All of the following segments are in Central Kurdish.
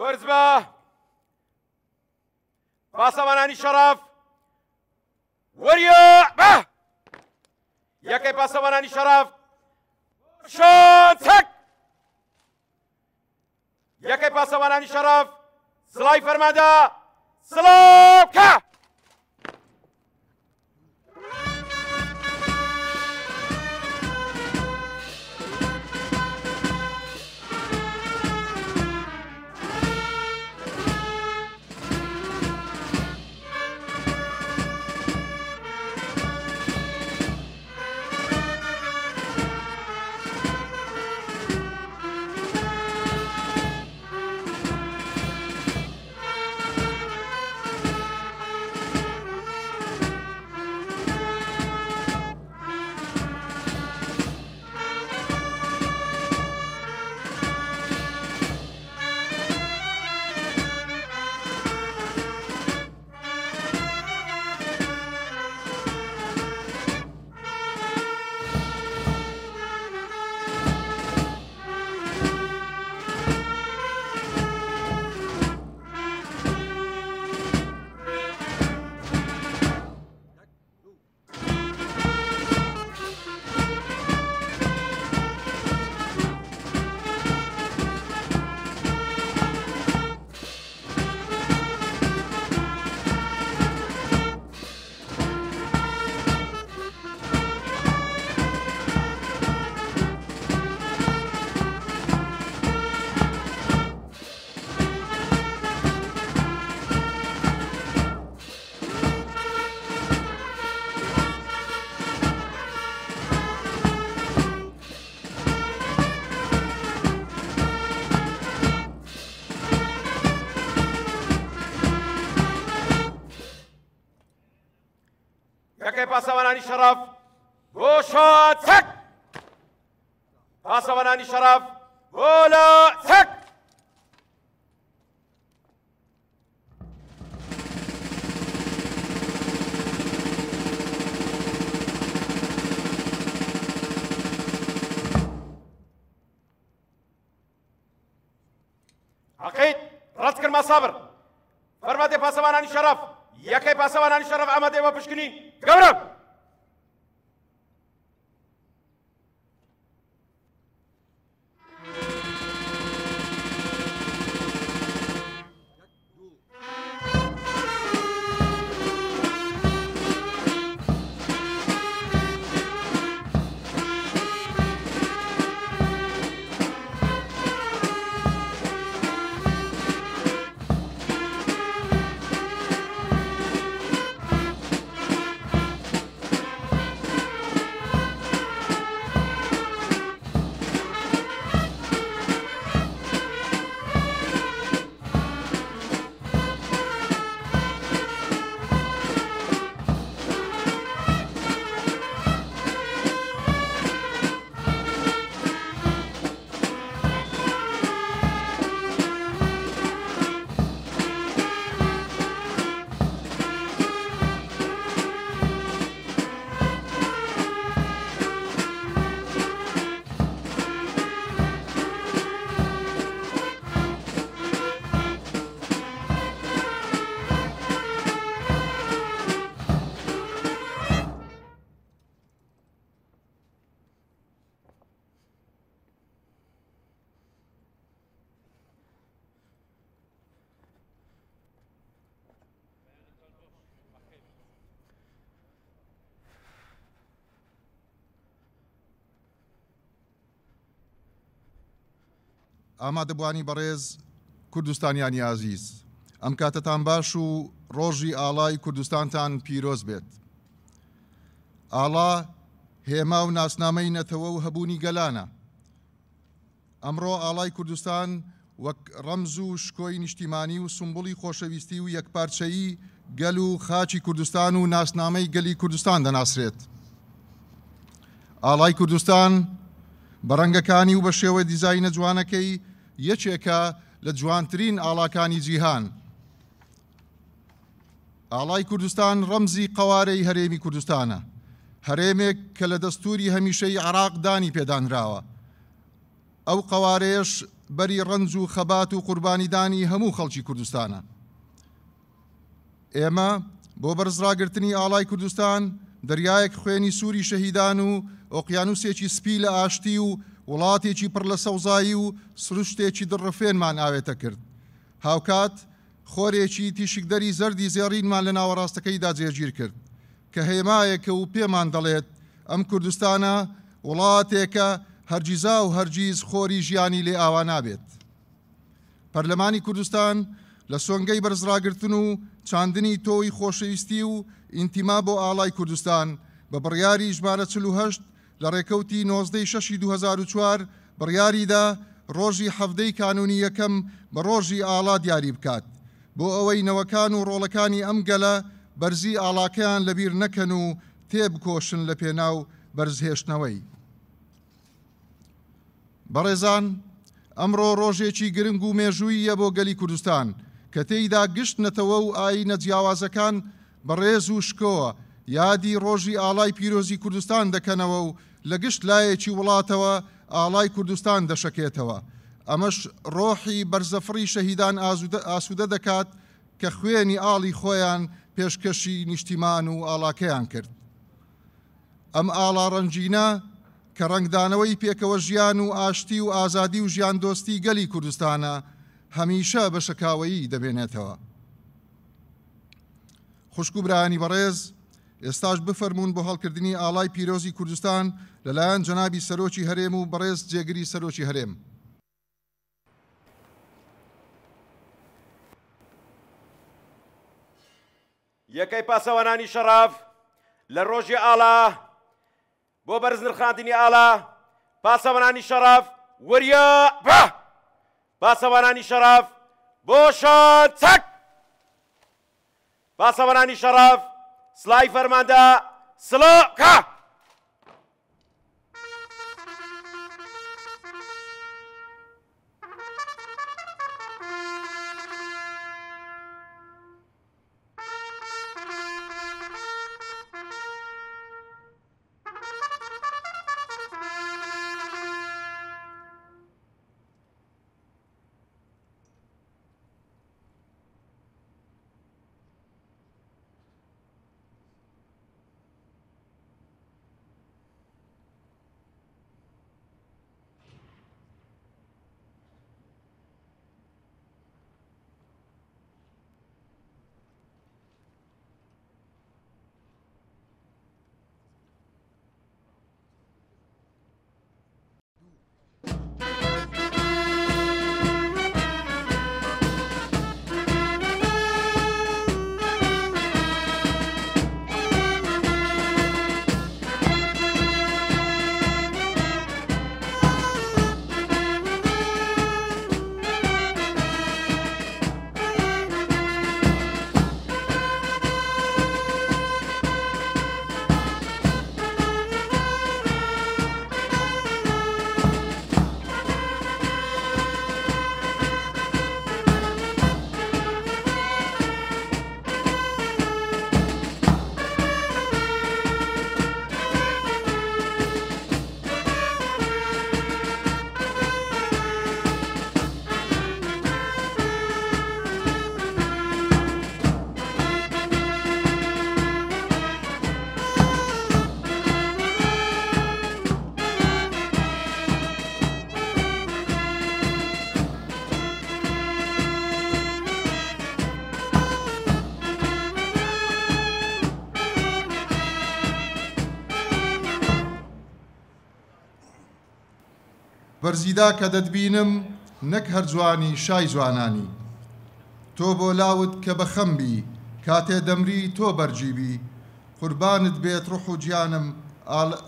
ورز بە پاسەوانانی شەڕەف وریا بە یەکەی پاسەوانانی شەڕەف شان چەک یەکەی پاسەوانانی شەڕەف سڵای فەرماندە سڵاو کە. یەکەی پاسەوانانی شەڕەف بۆ شاد چەک پاسەوانانی شەڕەف بۆ لە چەک. عەقید ڕەتکردما سابر فەرمادەی پاسەوانانی شەڕەف یەکەی پاسەوانانی شەڕەف ئامادەی بۆ پشکنین گەورەم. ئامادەبوانی بەڕێز کوردستانیانی ئازیز ئەم کاتەتان باش و ڕۆژی ئاڵای کوردستانتان پیرۆز بێت. ئاڵا هێما و ناسنامەی نەتەوە و هەبوونی گەلانە. ئەمڕۆ ئاڵای کوردستان وەک ڕەمز و شکۆی نیشتیمانی و سومبوڵی خۆشەویستی و یەکپارچەیی گەل و خاکی کوردستان و ناسنامەی گەلی کوردستان دەناسرێت. ئاڵای کوردستان بە ڕەنگەکانی و بە شێوە دیزاینە جوانەکەی یەکێکە لە جوانترین ئاڵاکانی جیهان. ئاڵای کوردستان ڕەمزی قەوارەی هەرێمی کوردستانە، هەرێمێک کە لە دەستووری هەمیشەیی عێراق دانی پێدانراوە. ئەو قەوارەیەش بەری ڕەنج و خەبات و قوربانیدانی هەموو خەڵکی کوردستانە. ئێمە بۆ بەرزڕاگرتنی ئاڵای کوردستان دەریایەک خوێنی سووری شەهیدان و ئۆقیانووسێکی سپی لە ئاشتی و وڵاتێکی پڕ لە سەوزایی و سروشتێکی دڕڕفێنمان ئاوێتە کرد. هاوکات خۆرێکی تیشکدەری زەردی زێڕینمان لە ناوەڕاستەکەیدا جێگیر کرد کە هێمایەکە و پێمان دەڵێت ئەم کوردستانە وڵاتێکە هەرگیزا و هەرگیز خۆری ژیانی لێ ئاوا نابێت. پەرلەمانی کوردستان لە سۆنگەی بەرزڕاگرتن و چاندنی تۆوی خۆشەویستی و ئینتیما بۆ ئاڵای کوردستان بە بڕیاری ژمارە 48 لە ڕێکەوتی 19 ی شەشی 2004 بڕیاریدا ڕۆژی 17 ی کانوونی یەکەم بە ڕۆژی ئاڵا دیاری بکات بۆ ئەوەی نەوەکان و ڕۆڵەکانی ئەم گەلە بەرزی ئاڵاکەیان لەبیر نەکەن و تێبکۆشن لە پێناو بەرزهێشتنەوەی. بەڕێزان، ئەمڕۆ ڕۆژێکی گرنگ و مێژووییە بۆ گەلی کوردستان کە تێیدا گشت نەتەوە و ئایینە جیاوازەکان بە ڕێز و شکۆوە یادی ڕۆژی ئاڵای پیرۆزی کوردستان دەکەنەوە و لە گشت لایەکی وڵاتەوە ئاڵای کوردستان دەشەکێتەوە. ئەمەش ڕۆحی بەرزەفڕی شەهیدان ئاسوودە دەکات کە خوێنی ئاڵی خۆیان پێشکەشی نیشتیمان و ئاڵاکەیان کرد. ئەم ئاڵا ڕەنگینە کە ڕەنگدانەوەی پێکەوەژیان و ئاشتی و ئازادی و ژیاندۆستی گەلی کوردستانە، هەمیشە بە شەکاوەیی دەمێنێتەوە. خوشک و برایانی بەڕێز، ئێستاش بفەرموون بۆ هەڵکردنی ئاڵای پیرۆزی کوردستان لەلایەن جەنابی سەرۆکی هەرێم و بەڕێز جێگری سەرۆکی هەرێم. یەکەی پاسەوانانی شەڕەف لە ڕۆژی ئاڵا بۆ بەرز نرخاندنی ئاڵا پاسەوانانی شەڕەف وریا بە پاسەوانانی شەڕەف بۆ شان چەک پاسەوانانی شەڕەف سڵای فەرماندە سڵا کە. بەرزیدا کە دەتبینم نەک هەر جوانی شای جوانانی تۆ بۆ لاوت کە بە خەم بی کاتێ دەمری تۆ بەرگی بی قوربانت بێت ڕوح و گیانم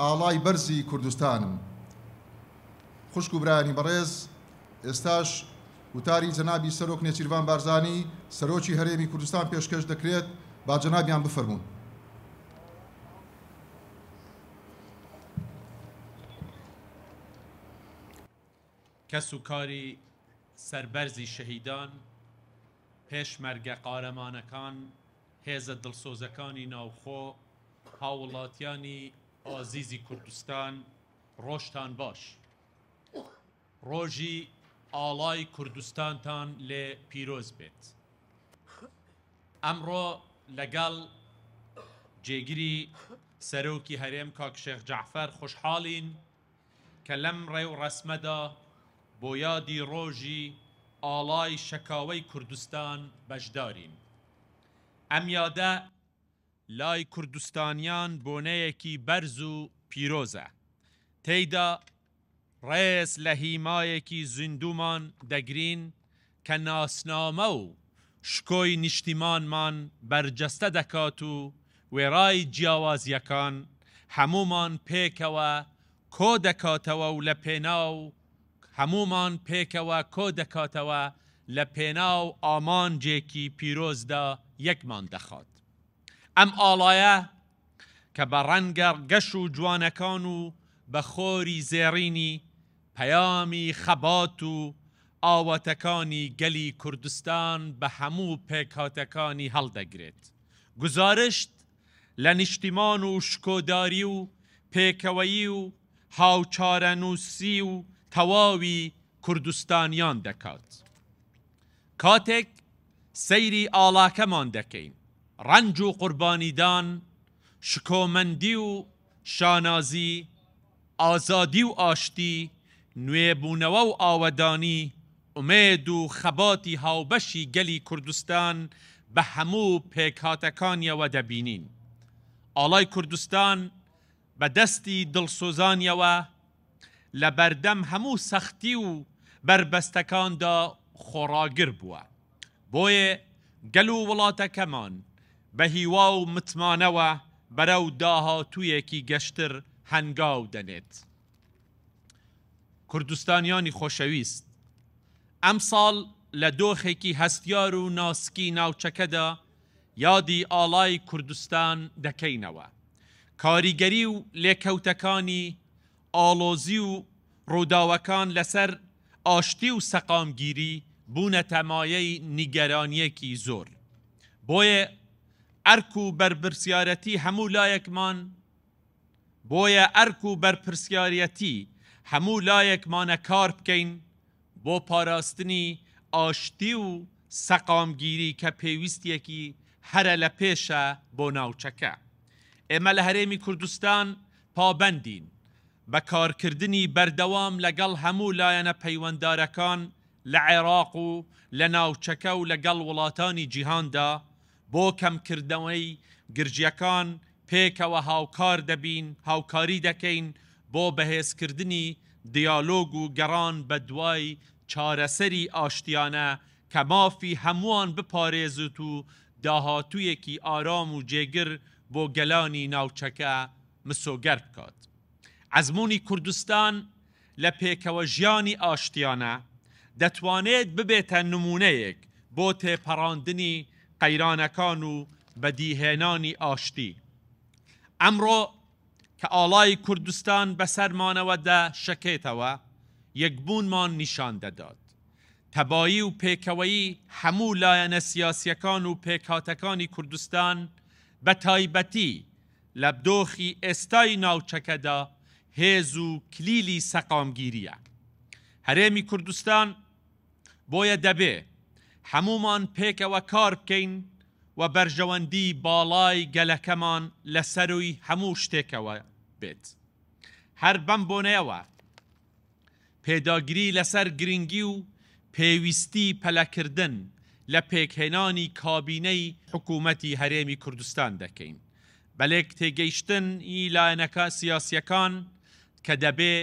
ئاڵای بەرزی کوردستانم. خوشک و برایانی بەڕێز ئێستاش وتاری جەنابی سەرۆک نێچیرڤان بارزانی سەرۆکی هەرێمی کوردستان پێشکەش دەکرێت با جەنابیان بفەرموون. کەس و کاری سەربەرزی شەهیدان، پێشمەرگە قارەمانەکان، هێزە دڵسۆزەکانی ناوخۆ، هاووڵاتیانی ئازیزی کوردستان، ڕۆژتان باش. ڕۆژی ئاڵای کوردستانتان لێ پیرۆز بێت. ئەمڕۆ لەگەڵ جێگری سەرۆکی هەرێم کاک شێخ جەعفەر خۆشحاڵین کە لەم ڕێوڕەسمەدا بۆ یادی ڕۆژی ئاڵای شەکاوەی کوردستان بەشدارین. ئەم یادە لای کوردستانیان بۆنەیەکی بەرز و پیرۆزە، تێیدا ڕێز لە هیمایەکی زیندوومان دەگرین کە ناسنامە و شکۆی نیشتیمانمان بەرجەستە دەکات و وێڕای جیاوازییەکان هەموومان پێکەوە کۆ دەکاتەوە و لە پێناو هەموومان پێکەوە کۆ دەکاتەوە لە پێناو ئامانجێکی پیرۆزدا یەکمان دەخات. ئەم ئاڵایە کە بە ڕەنگە گەش و جوانەکان و بە خۆری زێڕینی پەیامی خەبات و ئاواتەکانی گەلی کوردستان بە هەموو پێکهاتەکانی هەڵدەگرێت، گوزارشت لە نیشتیمان و شکۆداری و پێکەوەیی و هاوچارەنووسی و تەواوی کوردستانیان دەکات. کاتێک سەیری ئاڵاکەمان دەکەین، ڕەنج و قوربانیدان، شکۆمەندی و شانازی، ئازادی و ئاشتی، نوێبوونەوە و ئاوەدانی، ئومێد و خەباتی هاوبەشی گەلی کوردستان بە هەموو پێکهاتەکانیەوە دەبینین. ئاڵای کوردستان بە دەستی دڵسۆزانیەوە لە بەردەم هەموو سەختی و بەربەستەکاندا خۆڕاگر بووە. بۆیە گەل و وڵاتەکەمان بە هیوا و متمانەوە بەرەو داهاتوویەکی گەشتر هەنگاو دەنێت. کوردستانیانی خۆشەویست، ئەمساڵ لە دۆخێکی هەستیار و ناسکی ناوچەکەدا یادی ئاڵای کوردستان دەکەینەوە. کاریگەری و لێکەوتەکانی ئاڵۆزی و ڕووداوەکان لەسەر ئاشتی و سەقامگیری بوونەتە مایەی نیگەرانییەکی زۆر. بۆیە ئەرک و بەرپرسیارەتی هەموو لایەکمان بۆیە ئەرک و بەرپرسیارەتی هەموو لایەکمانە کار بکەین بۆ پاراستنی ئاشتی و سەقامگیری کە پێویستیەکی هەرە لە پێشە بۆ ناوچەکە. ئێمە لە هەرێمی کوردستان پابەندین بە کارکردنی بەردەوام لەگەڵ هەموو لایەنە پەیوەندارەکان لە عێراق و لە ناوچەکە و لەگەڵ وڵاتانی جیهاندا بۆ کەمکردنەوەی گرژییەکان پێکەوە هاوکار دەبین، هاوکاری دەکەین بۆ بەهێزکردنی دیالۆگ و گەڕان بەدوای چارەسەری ئاشتیانە کە مافی هەمووان بپارێزت و داهاتوویەکی ئارام و جێگر بۆ گەلانی ناوچەکە مسۆگەر بکات. ئەزموونی کوردستان لە پێکەوەژیانی ئاشتیانە، دەتوانێت ببێتە نموونەیەک بۆ تێپەڕاندنی قەیرانەکان و بەدیهێنانی ئاشتی. ئەمڕۆ کە ئاڵای کوردستان بەسەرمانەوە دەشەکێتەوە، یەکبوونمان نیشان دەدات. تەبایی و پێکەوەیی هەموو لایەنە سیاسییەکان و پێکهاتەکانی کوردستان، بەتایبەتی لە دۆخی ئێستای ناوچەکەدا هێز و کلیلی سەقامگیرییە هەرێمی کوردستان، بۆیە دەبێ هەموومان پێکەوە کار بکەین و بەرژەوەندی باڵای گەلەکەمان لە سەرووی هەموو شتێکەوە بێت. هەر بەم بۆنەیەوە پێداگری لەسەر گرنگی و پێویستی پەلەکردن لە پێکهێنانی کابینەی حکوومەتی هەرێمی کوردستان دەکەین بە لێکتێگەیشتن ی لایەنە سیاسییەکان کە دەبێ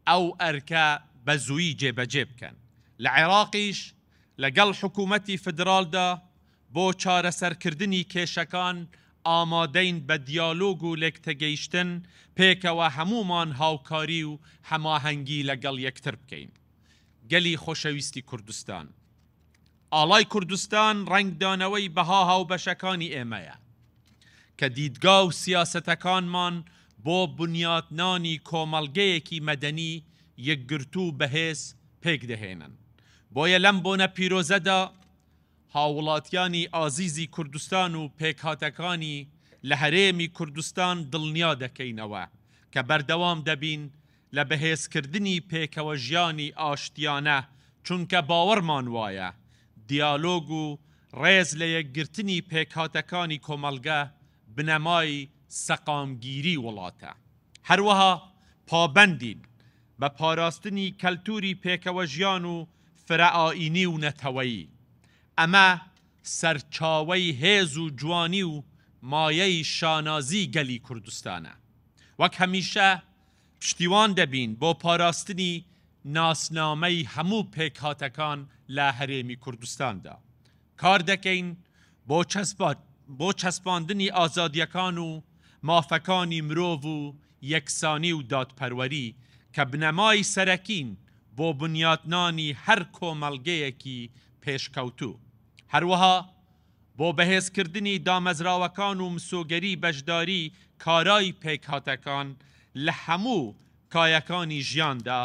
ئەو ئەرکە بە زوویی جێبەجێ بکەن. لە عێراقیش لەگەڵ حکوومەتی فیدراڵدا بۆ چارەسەرکردنی کێشەکان ئامادەین بە دیالۆگ و لێکتێگەیشتن پێکەوە هەموومان هاوکاری و هەماهەنگی لەگەڵ یەکتر بکەین. گەلی خۆشەویستی کوردستان. ئاڵای کوردستان ڕەنگدانەوەی بەها هاوبەشەکانی ئێمەیە، کە دیدگا و سیاسەتەکانمان بۆ بنیاتنانی کۆمەڵگەیەکی مەدەنی یەکگرتوو و بەهێز پێکدەهێنن. بۆیە لەم بۆنە پیرۆزەدا هاووڵاتیانی ئازیزی کوردستان و پێکهاتەکانی لە هەرێمی کوردستان دڵنیا دەکەینەوە کە بەردەوام دەبین لە بەهێزکردنی پێکەوەژیانی ئاشتیانە. چونکە باوەڕمان وایە دیالۆگ و ڕێز لە یەکگرتنی پێکهاتەکانی کۆمەڵگە بنەمای سەقامگیری وڵاتە. هەروەها پابەندین بە پاراستنی کەلتوری پێکەوەژیان و فرەئایینی و نەتەوەیی. ئەمە سەرچاوەی هێز و جوانی و مایەی شانازی گەلی کوردستانە. وەک هەمیشە پشتیوان دەبین بۆ پاراستنی ناسنامەی هەموو پێکهاتەکان لە هەرێمی کوردستاندا. کار دەکەین بۆ چەسپاندنی ئازادییەکان و مافەکانی مرۆڤ و یەکسانی و دادپەروەری کە بنەمای سەرەکین بۆ بنیاتنانی هەر کۆمەڵگەیەکی پێشکەوتوو. هەروەها بۆ بەهێزکردنی دامەزراوەکان و مسۆگەری بەشداری کارای پێکهاتەکان لە هەموو کایەکانی ژیاندا،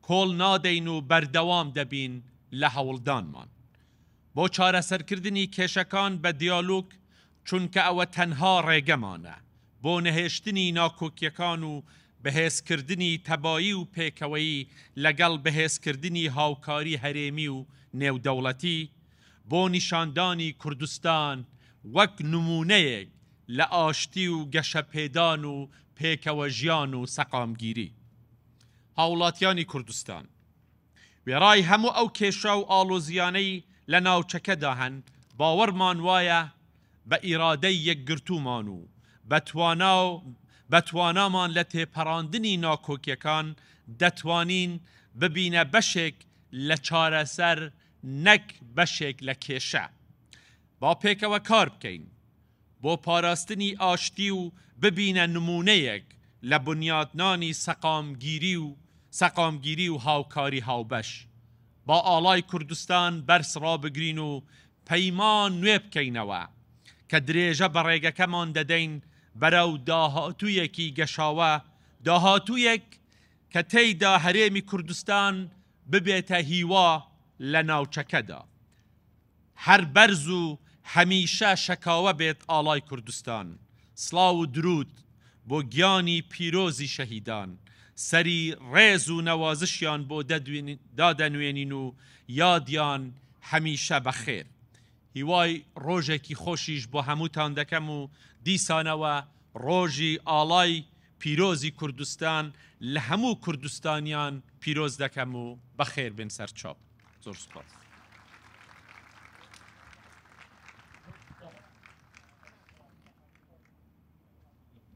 کۆڵ نادەین و بەردەوام دەبین لە هەوڵدانمان بۆ چارەسەرکردنی کێشەکان بە دیالۆگ، چونکە ئەوە تەنها ڕێگەمانە بۆ نەهێشتنی ناکۆکیەکان و بەهێزکردنی تەبایی و پێکەوەیی لەگەڵ بەهێزکردنی هاوکاری هەرێمی و نێودەوڵەتی بۆ نیشاندانی کوردستان وەک نموونەیەک لە ئاشتی و گەشەپێدان و پێکەوەژیان و سەقامگیری. هاوڵاتیانی کوردستان وێڕای هەموو ئەو کێشە و ئاڵۆزییانەی لە ناوچەکەدا هەن، باوەڕمان وایە بە ئیرادەی یەکگرتوومان و بە توانا و بە توانامان لە تێپەڕاندنی ناکۆکیەکان دەتوانین ببینە بەشێک لە چارەسەر نەک بەشێک لە کێشە. با پێکەوە کار بکەین بۆ پاراستنی ئاشتی و ببینە نموونەیەک لە بنیاتنانی سەقامگیری و سەقامگیری و هاوکاری هاوبەش. با ئاڵای کوردستان بەرز ڕابگرین و پەیمان نوێ بکەینەوە کە درێژە بە ڕێگەکەمان دەدەین بەرەو داهاتوویەکی گەشاوە، داهاتوویەک کە تێیدا هەرێمی کوردستان ببێتە هیوا لە ناوچەکەدا. هەر بەرز و هەمیشە شەکاوە بێت ئاڵای کوردستان. سڵاو و دروود بۆ گیانی پیرۆزی شەهیدان. سەری ڕێز و نەوازشیان بۆ دادەنوێنین و یادیان هەمیشە بەخێر. هیوای ڕۆژێکی خۆشیش بۆ هەمووتان دەکەم و دیسانەوە ڕۆژی ئاڵای پیرۆزی کوردستان لە هەموو کوردستانیان پیرۆز دەکەم و بەخێر بێن سەرچاو. زۆر سوپاس.